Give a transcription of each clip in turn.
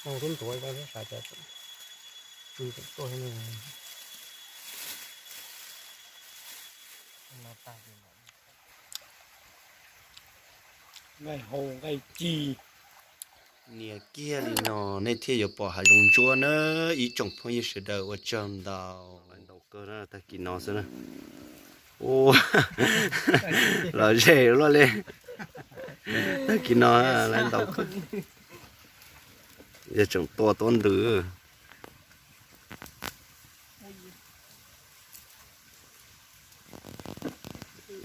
Ntuav ntuav cov thiab sawv daws tseem tuaj. Nqaij hau nqaij ci. Nias kiag li no nej thiaj yuav pom hav zoov ntsuab na ib tsoom phooj ywg sawv daws, ua tsaug ntau. Ntau kawg na, tag kis no xwb na. Ua los ze luaj li. Tag kis no lawv ntaus kawg. Yog tseem tua tuab ntws.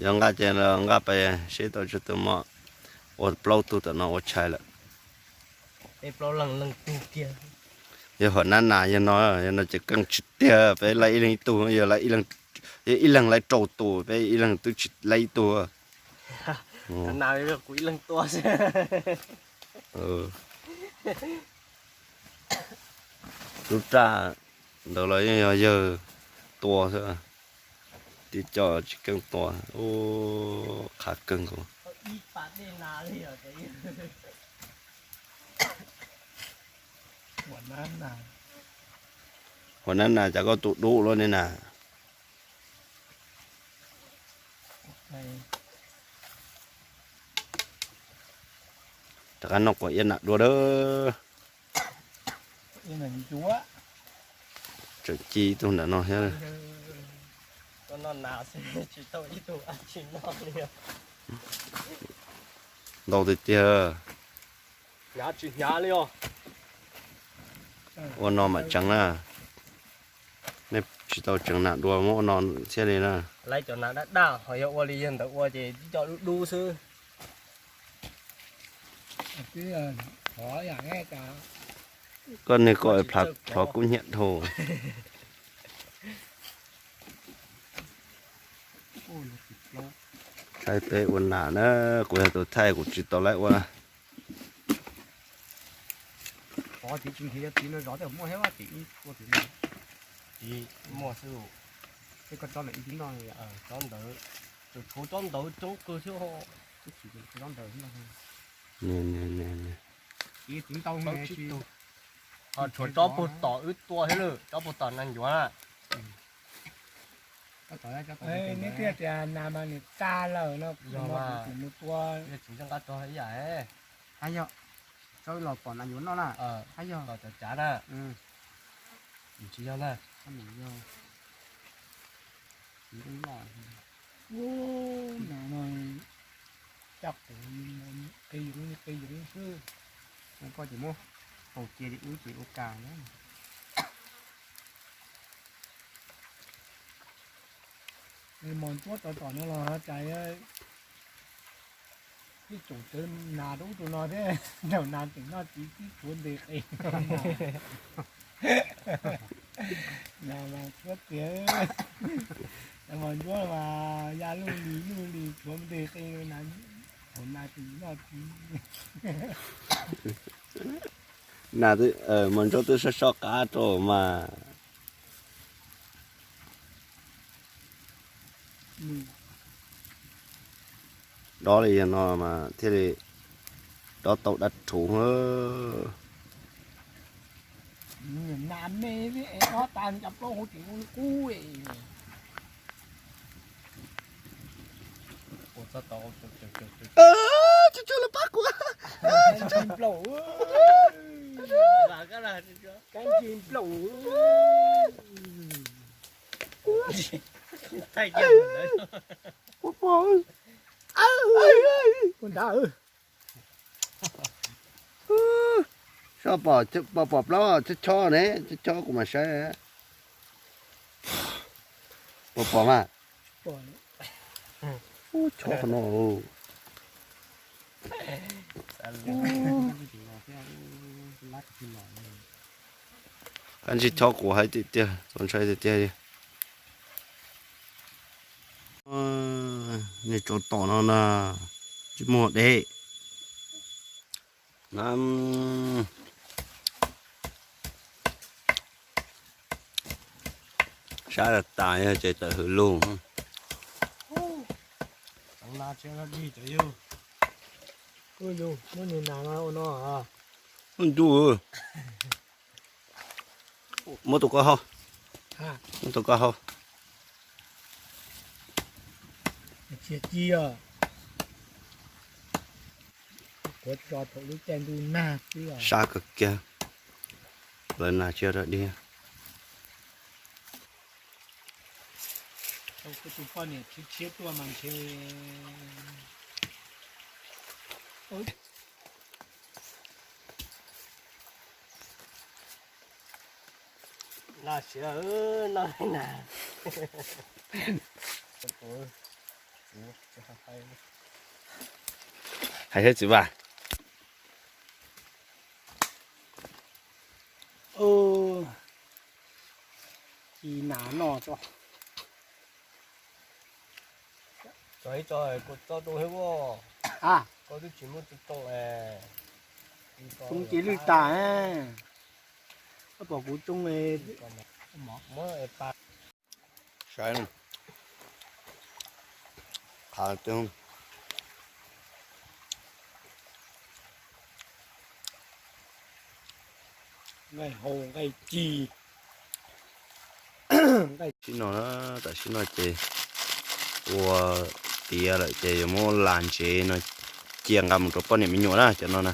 Yog nqa ces nqa pais seb tau tsawg tus mog. Ua plaub tug tam no ua tshais lawm. Yog hom nab nas yog no, yog no ces keej tsis tiag, peb laij ib leeg ib tug, yog ib leeg laij rau tus, peb ib leeg twb tsis laij ib tug. Kuv ib leeg tua xwb. Lub raj ntawd los yeej yog yawg tua xwb, tib co tsis keej tua, qhav kawg nkaus. Hom nab nas cas koj tus dub luaj ne na. Rov qab noj quav iab nas dua dawb. Tseem ci ib tug ntawm no thiab. Ntau tiag tiag. Ua no mam tseev na. Nej tsis tau tseev nas dua muab ua no thiaj li na. Laib cov nas daj daj ho yog ua li yog ntawd ua ces tib co dub dub xwb. Koj niag ko plhov kub hnyiab dhau. Saib peb ua nas na, kuv yog tus thaij kuv tsis tau laib ua. Tsob ntawd coob kawg thiab. Tshuav tsob puag tom wb tua thiab lawm, tsob puag tom nas ncuav na. Neb thiaj tias nas mas nws tag lawm no, kuv mus tua. Tsis nqa tso ib yam. Hab yog, tsob los pom nas ncuav noj na. Hab yog los cov cav na. Tsis yog na. Nas no caj quav qi yoov li qi yoov xwb. Koj ces muab faus cia ces wb ces ua kas na. Mos ntsuab tod tom no los cas ib tsoom tawv nas rau ub rau no thiab, nraum nas tseem noj txiv tib tshuav ntes qe. Nas mas tshuav tiag, mos ntsuab mas ya luj lis luj lis tshuav ntes qe, hauv nas tseem noj txiv. Nas, mos ntsuab twb soj soj qab rau mas. Dob li no mas thiaj li dob tau dab rhuv. Nas me dob tas cov plaub hauv tseem kub. Tsis tshua los pab kuv. Kab ntsig nplaum. Ua nrad. Soj pom, pom plaub chob chob ne, chob chob kuv mam saib. Pom pom mas. Ub, chob qhov no. Kab ntsig chob kuv hais tiag tiag, txaus ntshai tiag tiag li. Nej tso tom no na, tsis muaj deb. Sab tas tas ces tawm hwv lug. Muab nws nas ua no. Ntuj, muab tus ko hau, muab tus ko hau. Sab kawg kiag, lawv nas tsis yog dog dig. Noj siav, noj na. Hais thiab txiv Vaj. Ci nas noj tso. Tso ib tso, kuv tso rau thiab as. Koj twb tsis muab tso rau es. Tsoo ces lwj tas. Koj pom kuv tsoo. Saib, qhav twg. Nqaij hau nqaij ci. Tam sim no, tam sim no ces ua tiav lawm ces yuav muab las ntsev no cia nqa mus rau poj niam me nyuam na cov no na,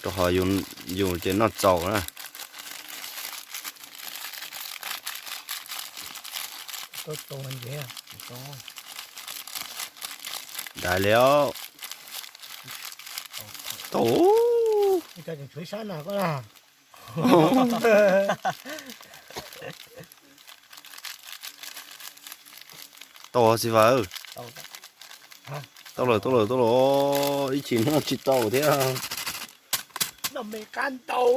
rau qhov yus ces noj txaus na. Dai li os. Tau. Tau txiv Vaj. Tau lawm, tau lawm, tau lawm, ib chim noj tsis tau thiab. Noj me qab ntau.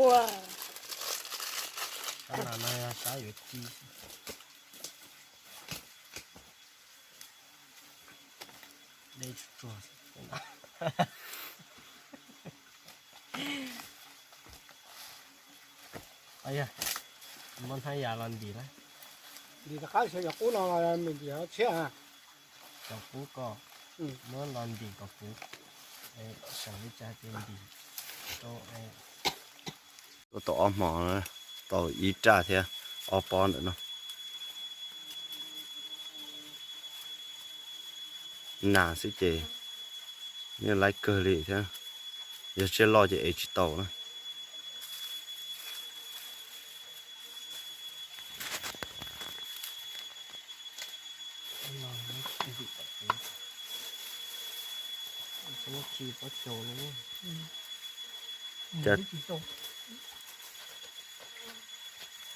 Muab hnab yas los ntim na. Ntim rov qab, xyov cov qub no ntim tshiab. Cov qub ko muab los ntim kom kuv, xyov li cas ces ntim rau. Tuaj tau ob hmo, tau ib raj thiab ob pob ntawm no. Nas xwb ces yeej laib kawg li thiab, yog tsiaj loj ces ev tsis tau na.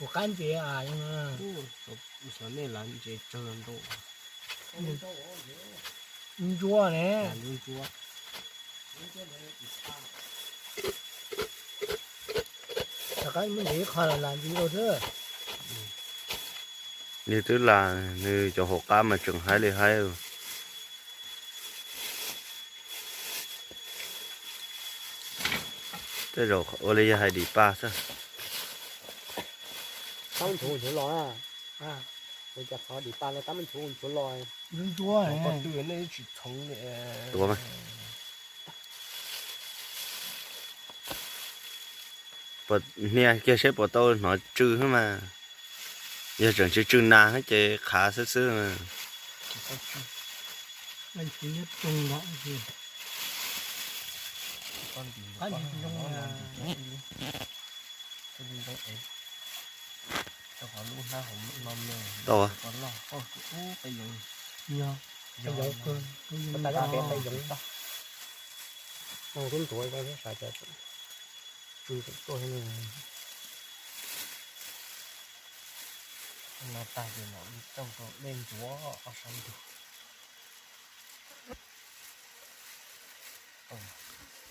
Ua qab ntses, xyov nej lav ntses tsawg ntau. Ntsuab ne. Rov qab muab ntses qho los ntsis rau xwb. Nws twb las, nws cov hauv qab mas tseem haib li haib. Tej zaum ua li yog hais dim paj xwb. Tab meej nchuv nchuv los, ua cas qhov dim paj no tab meej nchuv nchuv los. Ntsuab ntsuab. Hnia kiag seb puas tau hnov tsw xwb mas. Yog tseem tsw tsw nas ces qhav xwb xwb. Tau.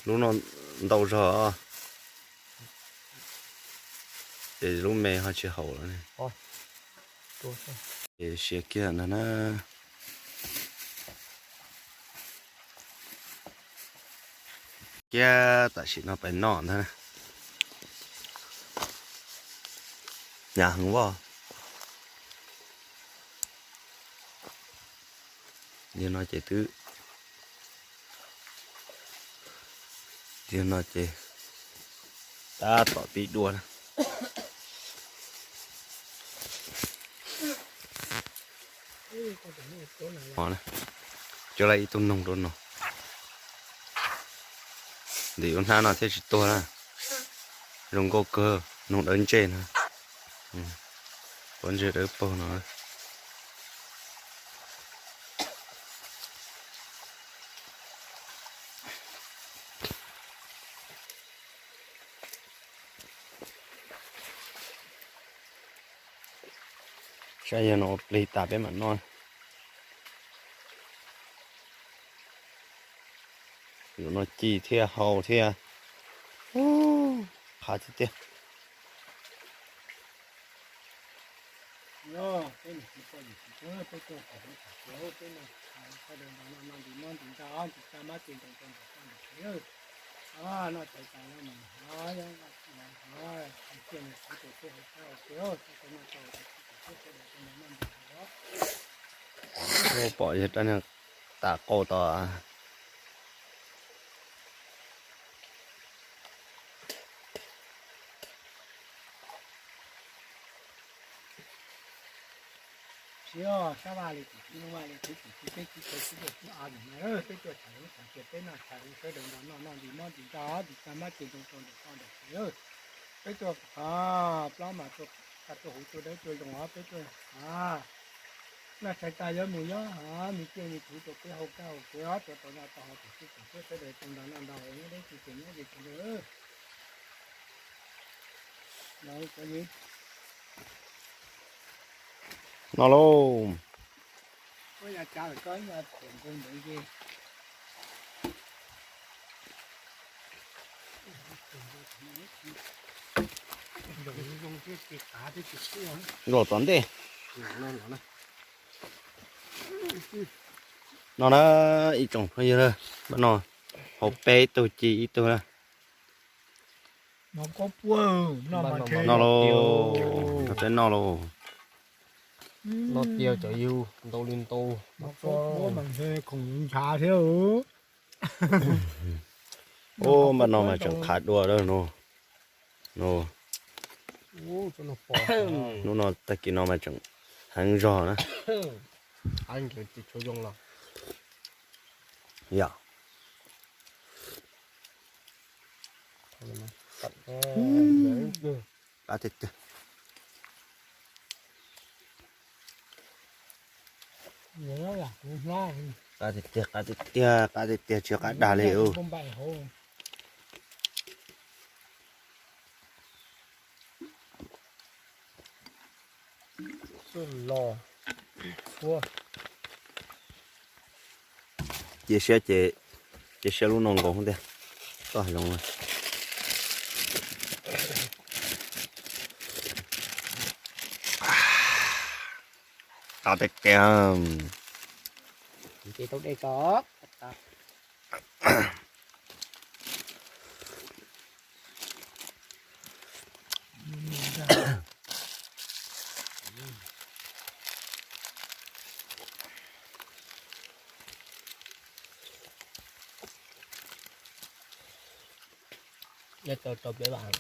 Lub no ntau zog, ces lub me ho tsis haum lawm. Ces siav kiag ntag na. Kiag tam sim no pais noj ntag. Hnyav heev as. Yog no ces twb, yog no ces Tab tom pib dua na. Coj lawm ib tug noog rau no. Ntim ua hnab no thiaj tsis tuag na. Zoo nkauj kawg, noog dawb ntsej na. Pob ntseg dawb paug no. Saib yog no plig tas peb mam noj. Yus no ci thiab hau thiab. Qab tiag tiag. Pom yog rab niag tas qau tod. Siab sab vaj li tim tib nub vaj li tib tim tib peb tib rau tib cuaj tib ob ntawm no, peb tuaj tsham lub tsham cia peb noj tsham lub sawv daws nrog noj noj nti mob nti nrog nti tag mab ces ntoo rau ntawm koj ntawm kev. Peb tuaj qhov plaub mas tuaj kaj tuaj huv tuaj dawb tuaj zoo os, peb tuaj noj tshais tas yuav mus yob hov mus ciaj mus thuv rau peb hau kaj hau kev os, rau tau noj tau haus tam xwb tam xwb sawv daws tau nrog noj nrog haus nyob deb tsis ces nyob li sawv daws. No lauj. Los tom ntej. No na, ib tsoom phooj ywg, no hauv peb ib tug ci ib tug na. No lauj, peb noj lauj. No tiag cov yug ntau li ntau. Ub, npaj no mas tseem qhav dua lawm no. No, hnub no tag kis no mas tseem heev zog na. Yog. Qab tiag tiag. Qab tiag tiag, qab tiag tiag, qab tiag tiag tsis qab dag li ub. Cia siab ces, cia siab lub no nkaus tiag. Toj hais zoo. Qab tiag tiag. Rau rau peb vam.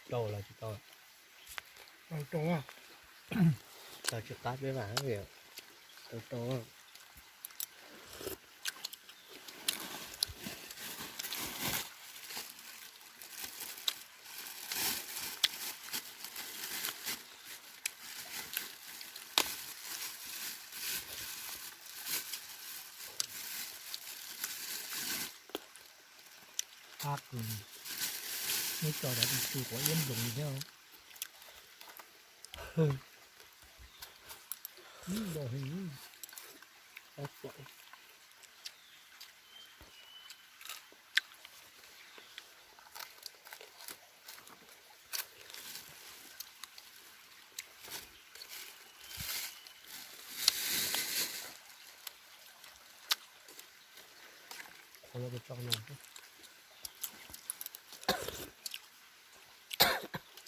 Rau los tsis rau? Rau rau. Rau tsis qab peb vam. Rau rau. Qab kawg li. Neb tso rau tus tw quav iab nploos thiab.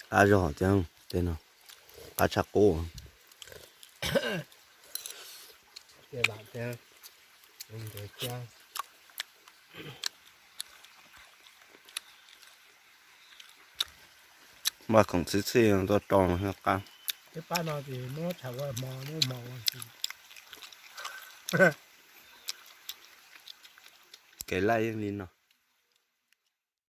Qab zog thiab tej no, qab tshaj qub. Tiaj vam thiab, nkawd thiab. Npaj khoom txhij txhij tuaj rau qab. Tej pab no ces muab tshais ua hmo, muab hmo ua si. Kev laij yeej li no.